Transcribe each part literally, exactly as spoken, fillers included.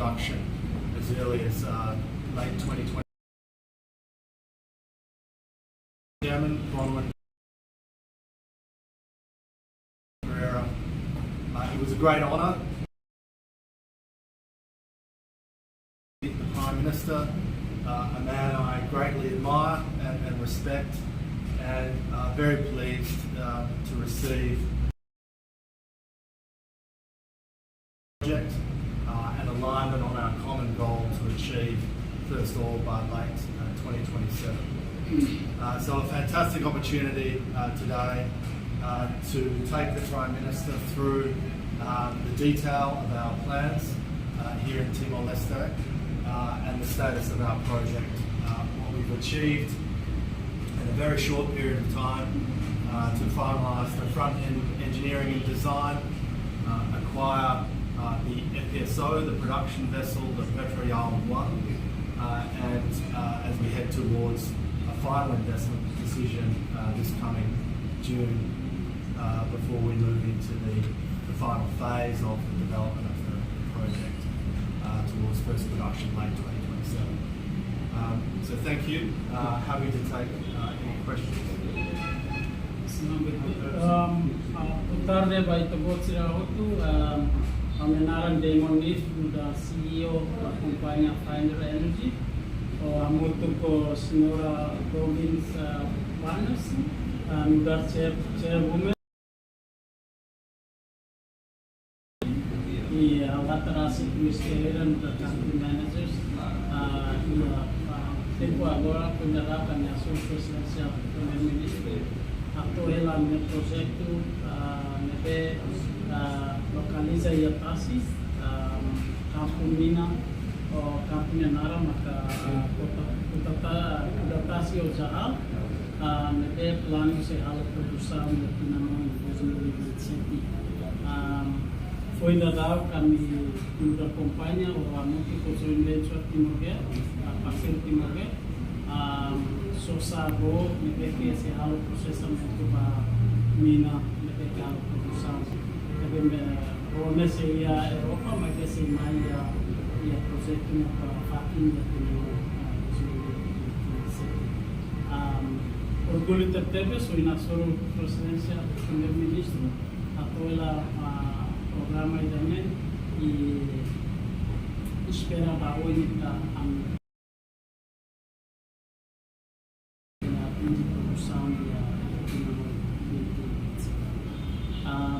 production as early as uh, late twenty twenty. Chairman Bronwyn Pereira, uh, it was a great honour. The Prime Minister, uh, a man I greatly admire and, and respect, and uh, very pleased uh, to receive project uh, and alignment on our common goal to achieve first oil by late uh, twenty twenty-seven. Uh, so a fantastic opportunity uh, today uh, to take the Prime Minister through uh, the detail of our plans uh, here in Timor-Leste uh, and the status of our project, uh, what we've achieved in a very short period of time uh, to finalise the front-end engineering and design, uh, acquire uh, the F P S O, the production vessel, the Petrojarl one, uh, and uh, as we head towards a final investment decision uh, this coming June, uh, before we move into the, the final phase of the development of the project uh, towards first production late twenty twenty-seven. Um, so thank you. Uh, happy to take uh, any questions. Um, uh, boa tarde ba ita-boot sira hotu. Um, ha'u-nia naran Damon Neef, nu'udar C E O ba kompañia Finder Energy. Ha'u hamutuk ho Señora Goggins uh, Barnes, uh, nu'udar chair, chairwoman. I ha'u hakarak hato'o ba sira nu'udar country managers, ah, iha, ah, tempu agora, kuandu ha'u asume prezidénsia Primeiru-Ministru, ha'u hato'o hela ami-nia projetu, ah, ne'ebé, ah, lokaliza iha tasi, ah, kampu mina, ou kampu nia naran maka, ah, Kuta, Kuta Ta-, Kuda Tasi ou Jahal, ah, ne'ebé planu sei halo produsaun iha tinan dois mil e vinte e sete. Ah, foin daudauk ami nu'udar kompañia, ha'u hamutuk ho joint venture Timor Gas, ah, parseiru Timor Gas, ah, sosa boot ne'ebé ke sei halo prosesamentu ba mina ne'ebé ke halo produsaun. Ne'ebé, eh, rona sei iha Europa, maibé sei mai iha, iha projetu ne'e ba fatin iha tinan, ah, dois mil e vinte e sete. Ah, orgullu tebetebes, ha'u hasoru prezidénsia Primeiru-Ministru, hato'o hela, ah, programa ida-ne'e, i espera ba oin ita, am, atinje produsaun iha, iha, iha, ah,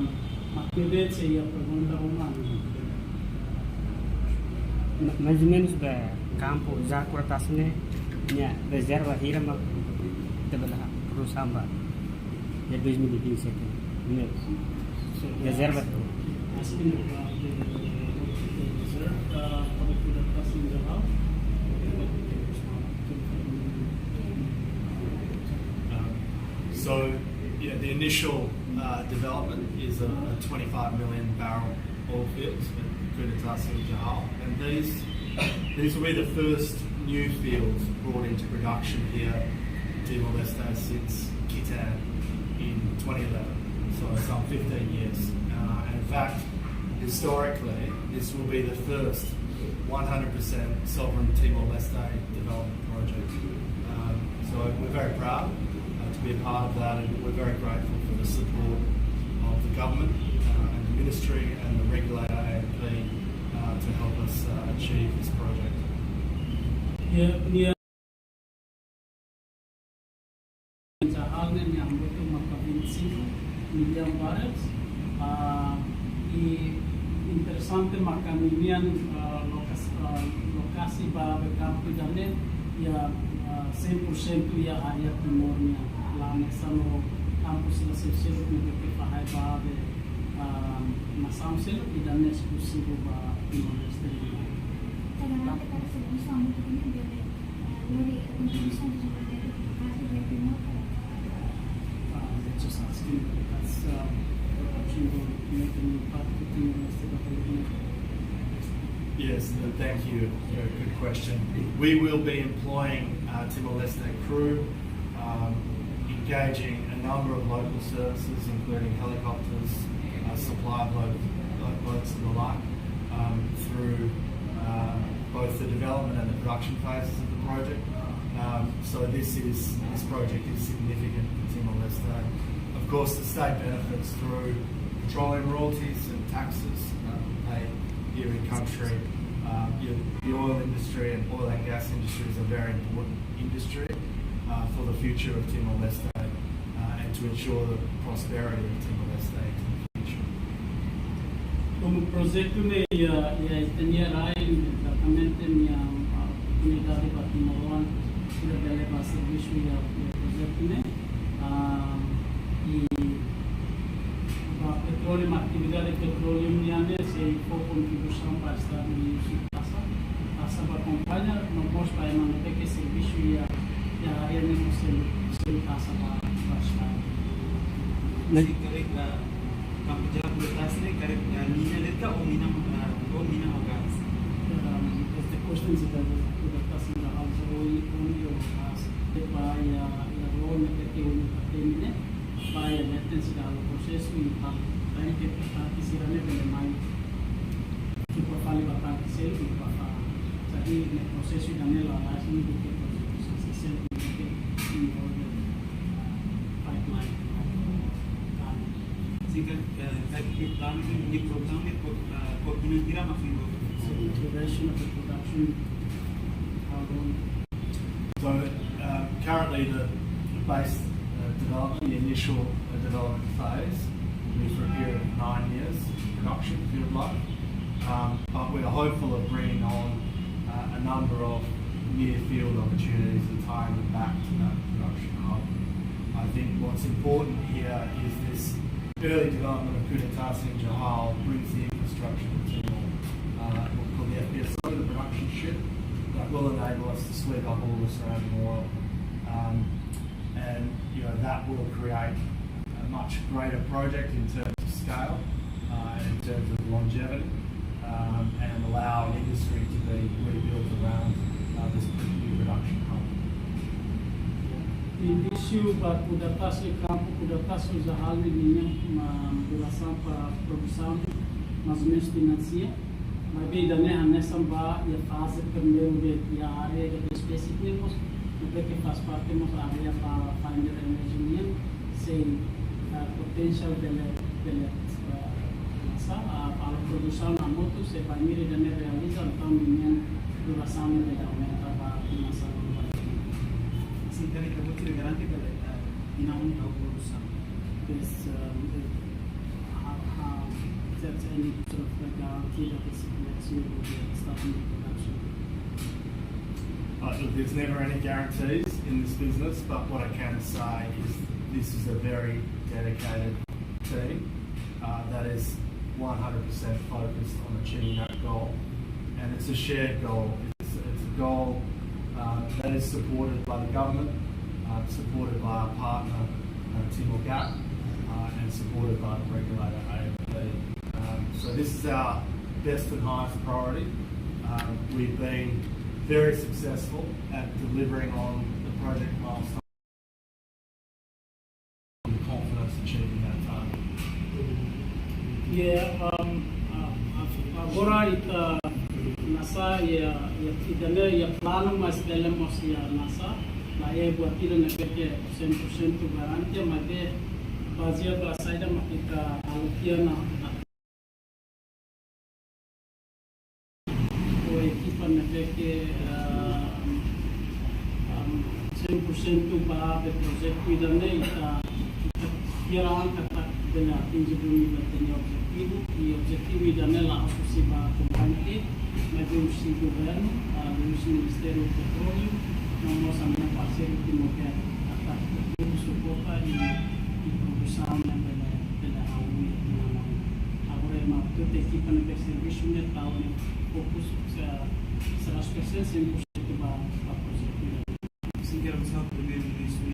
mak ne'ebé sei iha pergunta ruma. Ma-, mais ou menus ba kampu Jahal Kuda Tasi ne'e, nia rezerva hira mak ita bele produsaun ba iha dois mil e vinte e sete, ne'e. Rezerva. Asking about the, the, the reserve, uh, for the Kuda Tasi in Jahal. Um, so, yeah, the initial uh, development is a, a twenty-five million barrel oil field at Kuda Tasi in Jahal, and these these will be the first new fields brought into production here in Timor-Leste since Khitan in twenty eleven, so some fifteen years. Uh, and in fact, historically, this will be the first one hundred percent sovereign Timor-Leste development project. Um, so we're very proud uh, to be a part of that, and we're very grateful for the support of the government uh, and the ministry and the regulator A M P uh, to help us uh, achieve this project. Iha, iha Jahal ne'e nia hamutuk maka vinte e cinco milhões barrels. Ah, i interesante maka ninian, ah, lokas-, ah, lokasi ba be kampu ida-ne'e iha, ah, cem por cento iha área Timor nian. La hanesan kampu sira seluk-seluk ne'ebé ke fahe ba be, ah, nasaun seluk, ida-ne'e eskluzivu ba Timor-Leste nian. Kada mate kada servisu hamutuk ne'e bele, eh, lori kontribuisaun ba dezenvolvimentu ba Timor. Ah, just asking, that's, uh, what you will make an impact to Timor-Leste development. Yes, uh, thank you. Very good question. We will be employing uh, Timor-Leste crew, um, engaging a number of local services, including helicopters, uh, supply boat, boat, boats and the like, um, through uh, development and the production phases of the project. Um, so this is, this project is significant for Timor-Leste. Of course, the state benefits through petroleum royalties and taxes, uh, paid here in country. Uh, your, the oil industry and oil and gas industry is a very important industry, uh, for the future of Timor-Leste, uh, and to ensure the prosperity of Timor-Leste into the future. Komu projetu ne'e iha, iha ita-nia rai, exatamente, nia, ah, oportunidade ba timoroan sira bele bá servisu iha, iha projetu ne'e. Ah, i ba petróleu, atividade petróleu nian ne'e sei fó kontribuisaun ba Estadu ninia taxa, taxa ba kompañia, no mós ba ema ne'ebé ke servisu iha, iha área ne'e mós sei, sei taxa ba, ba Estadu. Ne'e karik, ah, kampu jalan Kuda Tasi ne'e karik, ah, mina eletrika ou mina, ah, ou mina ho gás? Um, as the question is that Kuda Tasi ne'e halo oil, oil or gas, depois iha, iha rua ne'ebé ke oil ka mina, ba iha leten sira halo prosesu i ba, ba iha tanke sira ne'e bele mai. Tipo fali ba tanke seluk, ba fa. Jadi ne'e prosesu ida-ne'e la, la sini ke prosesu seluk ke involve, ah, pipeline. Sin, karik, eh, karik planu ne'e, ne'e programa ne'e ko-, eh, koordina hira mak involve? So the duration of the production, how long? So, uh, currently the, the base, uh, development, the initial, uh, development phase will be for a period of nine years, production field life. Um, but we are hopeful of bringing on, uh, a number of near field opportunities and tying them back to that production hub. I think what's important here is this early development of Kuda Tasi and Jahal brings the infrastructure to Timor, uh, what we call the F P S O, the production ship, that will enable us to sweep up all the surrounding oil. Um, and, you know, that will create a much greater project in terms of scale, uh, and in terms of longevity, um, and allow an industry to be rebuilt around, uh, this new production hub. Inísiu ba Kuda Tasi, kampu Kuda Tasi Jahal ninia, ma, durasaun ba produsaun, mais ou menus tinan sia. Maibé ida-ne'e hanesan ba iha faze primeiru de'it, iha área ida espesífiku ne'e mós, ne'ebé ke faz parte mós área ba Pioneer Energy nian, sei, ah, potensiál bele, bele, ah, hanesan, ah, ba produsaun hamutuk, se bainhira ida-ne'e realiza, entaun ninia durasaun ne'e bele aumenta ba hanesan. Sin, karik ita-boot sira garante bele, ah, inan ne'e halo produsaun? Yes, um, how, how, is there any sort of, like, guarantee that this next year will be starting the production? Uh, look, there's never any guarantees in this business, but what I can say is this is a very dedicated team, uh, that is one hundred percent focused on achieving that goal, and it's a shared goal. It's, it's a goal, uh, that is supported by the government, uh, supported by our partner, uh, Timor Gas, uh, and supported by the regulator, A M P. Um, so this is our best and highest priority. Um, we've been very successful at delivering on the project milestone. Confidence achieving that target. Yeah, um, uh, uh, agora ita hanesan, yeah, yeah, ita-nia, yeah, planu, mas bele mós, yeah, hanesan, la iha buat ida ne'ebé ke cem por cento garantia, maibé bazeia ba saida mak ita halo tiha ona, ho ekipa ne'ebé ke, ah, ah, cem por cento ba be projetu ida-ne'e, ita, ita fiar an katak bele atinje duni ba ita-nia objetivu, i objetivu ida-ne'e la'ós husi ba kompañia, maibé husi governu, ah, husi Ministériu Petróleu, no mós ami-nia parseiru Timor Gas, katak ita suporta i, i produsaun ne'e bele, bele hahú iha tinan oin. Agora ema hotu, ekipa ne'ebé servisu ne'e tau nia fokus, eh, seratus persen, cem por cento ba, ba projetu. Sin, karik ha'u primeiru-ministru.